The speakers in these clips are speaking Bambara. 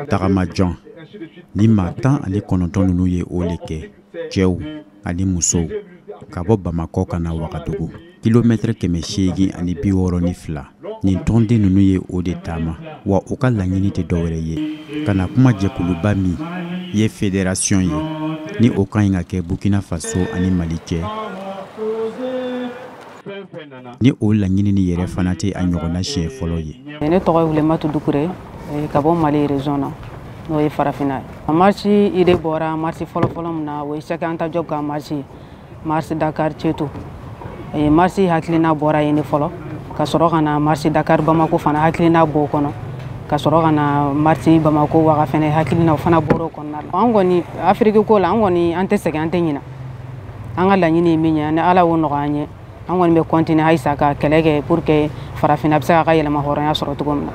Tagama jan ni maa 19 ninnu ye o le kɛ, cɛw ani musow, ka bɔ Bamakɔ ka na Wagadugu, kilomɛtɛrɛ 862. Nin tɔnden ninnu ye o de taama, wa u ka laɲini tɛ dɔwɛrɛ ye ka na kuma jɛkuluba min ye fédération ye, ni o ka ɲi ka kɛ Burkina Faso ani Mali cɛ. Ni o laɲini ni yɛrɛ fana tɛ a ɲɔgɔnna siɲɛ fɔlɔ ye. Ne tɔgɔ ye Wulematu Dukure, ka bɔ Mali région na, n'o ye Farafinna ye. Marche idée bɔra marche fɔlɔfɔlɔ min na, o ye Cheikh Anta Diop ka marche ye, marche Dakar Ceto. Marche hakilina bɔra yen de fɔlɔ, ka sɔrɔ ka na marche Dakar Bamako fana hakilina b'o kɔnɔ, ka sɔrɔ ka na marche Bamako Waga fana hakilina o fana bɔra o kɔnɔna la. An kɔni Afiriki ko la, an kɔni an tɛ sɛgɛn, an tɛ ɲina. An ka laɲini ye min ye, ni Ala y'o nɔgɔya an ye, an kɔni bɛ continuer halisa ka kɛlɛ kɛ pour que Farafinna bɛ se k'a ka yɛlɛma hɔrɔnya sɔrɔ cogo min na.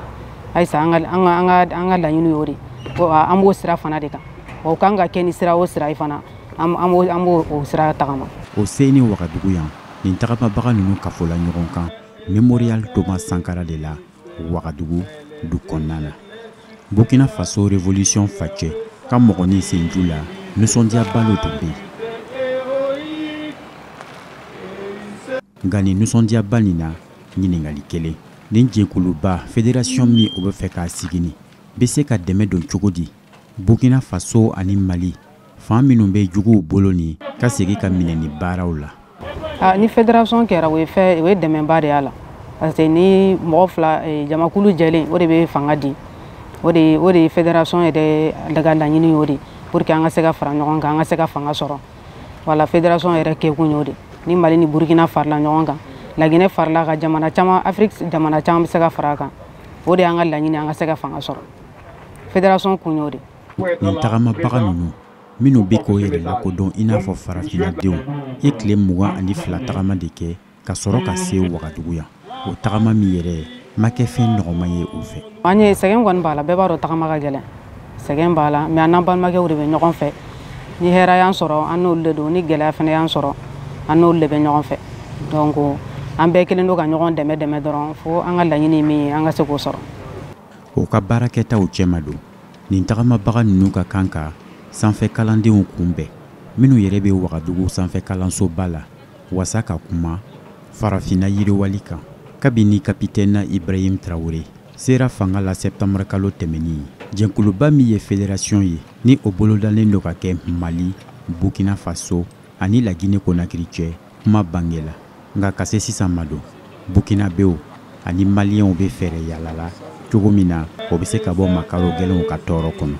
Halisa an ka laɲini y'o de ye, an b'o sira fana de kan. O kan ka kɛ ni sira o sira ye fana, an b'o o sira tagama. O se ni Wagadugu yan, nin tagamabaga ninnu kafola ɲɔgɔn kan Mémorial Thomas Sankara de la Wagadugu du kɔnɔna na. Burkina Faso révolution facɛ ka mɔgɔnin senju la, nisɔndiyaba lo tun bɛ yen. Nka nin nisɔndiyaba nin na, ɲininkali kelen, nin jɛkuluba fédération min o bɛ fɛ k'a sigi nin bɛ se ka dɛmɛ don cogo di Burkina Faso ani Mali fan minnu bɛ juguw bolo nin ka segin ka minɛ ni baaraw la? Ni fédération kɛra, o ye fɛn, o ye dɛmɛba de y'a la, parce que ni mɔgɔ fila, jamakulu jɛlen, o de bɛ fanga di. O de ye fédération yɛrɛ ka laɲini y'o de, pour que an ka se ka fara ɲɔgɔn kan, an ka se ka fanga sɔrɔ. Wala fédération yɛrɛ kɛkun y'o de. Ni Mali ni Burkina farala ɲɔgɔn kan, Laginɛ farala kan, jamana caman, Afrique jamana caman bɛ se ka fara a kan. O de y'an ka laɲini, an ka se ka fanga sɔrɔ. Fédération kun y'o de. Nin tagamabaga ninnu minnu bɛ k'o yɛrɛ lakodɔn i n'a fɔ farafinnadenw ye tile 22 tagama de kɛ ka sɔrɔ ka se Wagadugu yan. O tagama min yɛrɛ ma kɛ fɛn nɔgɔman ye u fɛ. An ye sɛgɛn kɔni b'a la, bɛɛ b'a dɔn tagama ka gɛlɛn, sɛgɛn b'a la, mais an n'an balimakɛw de bɛ ɲɔgɔn fɛ. Ni hɛrɛ y'an sɔrɔ, an n'olu de don, ni gɛlɛya fana y'an sɔrɔ, an n'olu de bɛ ɲɔgɔn fɛ. Donc an bɛɛ kelen don ka ɲɔgɔn dɛmɛ dɛmɛ dɔrɔn fo an ka laɲini min ye, an ka se k'o sɔrɔ. O ka baarakɛtaw cɛma don, nin tagamabaga ninnu ka kan ka sanfɛ kalandenw kunbɛn minnu yɛrɛ bɛ Wagadugu sanfɛ kalansoba la, wasa ka kuma farafinna yiriwali kan. Kabini capitaine Ibrahim Traoré sera fanga la septembre kalo tɛmɛnin, jɛkuluba min ye fédération ye, ni o bolodalen don ka kɛ Mali, Burkina Faso ani Laginɛ Conakry cɛ, kuma bangela. Nka ka se sisan ma don, Burkinabéw ani Maliyɛnw bɛ fɛɛrɛ yala la cogo min na, o bɛ se ka bɔ makaro gɛlɛnw ka tɔɔrɔ kɔnɔ.